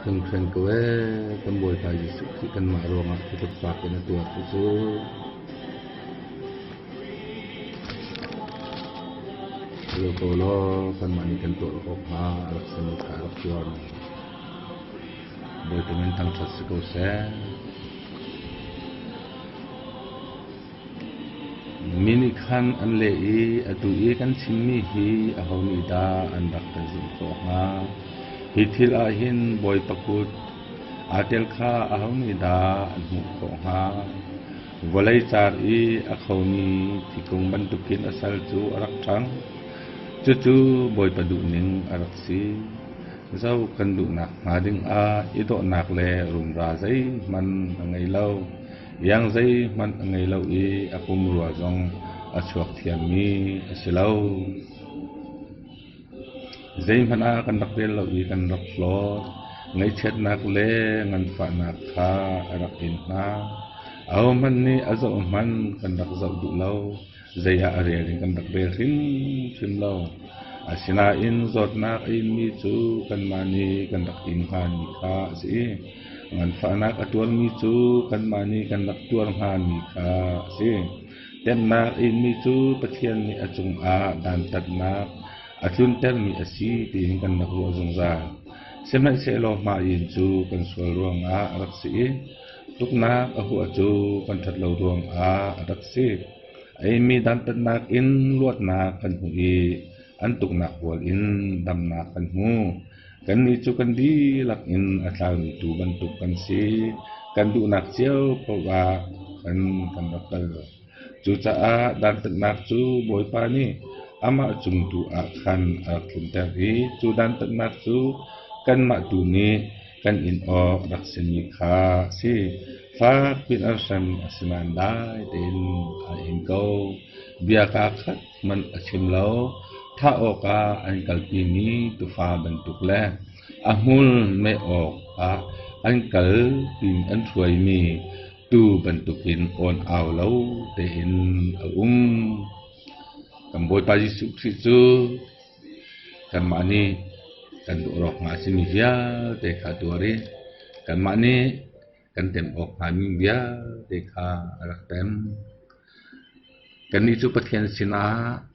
hringhran ko ee. Kan Bawipa Jesuh Khrih kanmah ruangah hi tluk fak in a tuar ti cu. Lo ko law kanmah nih kan tuar awk hnga a rak simi kha a rak tuar. Bawipa min thangṭhat si ko seh. Mi nih khan an leh i atu i kan chimmi hi aho nih dah an rak kan zumh khawh hnga? Hi thil ah hin Bawipa kut aa tel kha aho nih dah an hmuh khawh hnga? Vawlei car i a khomi thikung bantukin a sal cu a rak ṭhang. Cucu Bawipa duhning a rak si. Zoh kan duhnak hnga dingah i dawhnak le rumra zeihmanh a ngei lo. Iang zeihmanh a ngei lo i a pumrua zong a chuak thiammi a si lo. Zeihmanh ah kan rak rel lo i kan rak hlawt. Ngaihchiatnak le nganfahnak kha a rak in hna. Ahohmanh nih a zoh hmanh kan rak zoh duh lo. Zei ah a rel in kan rak rel hrimhrim lo. Asinain zawtnak a inmi cu kanmah nih kan rak in hngami kha a si i nganfahnak a tuarmi cu kanmah nih kan rak tuar hngami kha a si. Temhnak a inmi cu Pathian nih a cungah dantatnak a tluntermi a si tiin kan rak ruah zungzal. Sihmanhsehlaw mah inn cu kan sual ruangah a rak si i tuknak a huah cu kan ṭhat lo ruangah a rak si. A inmi dantatnak in luatnak kan hmu i an tuknak bual in damnak kan hmu. Kannih cu kan dihlak in a tlaumi tuu bantuk kan si. Kan duhnak cio paoh ah khan kan rak kal. Cucaah dantatnak cu Bawipa nih amah cung tu ah khan a rak tlunter i cu dantatnak cu kanmah tu nih kan in awk rak simi kha a si. Fak piin an hrem, asinain dai tein a in ko. Bia kaa khat hmanh a chim lo. Thah awkah an kalpimi tuufa bantuk le a hmul meh awkah an kalpi an hruaimi tuu bantukin awn-au lo tein a um. Kan Bawipa Jesuh Khrih cu kanmah nih kan duh awk hnga a simi vialte kha a tuar i kanmah nih kan tem awk hngami vialte kha a rak tem. Kannih cu Pathian sinah.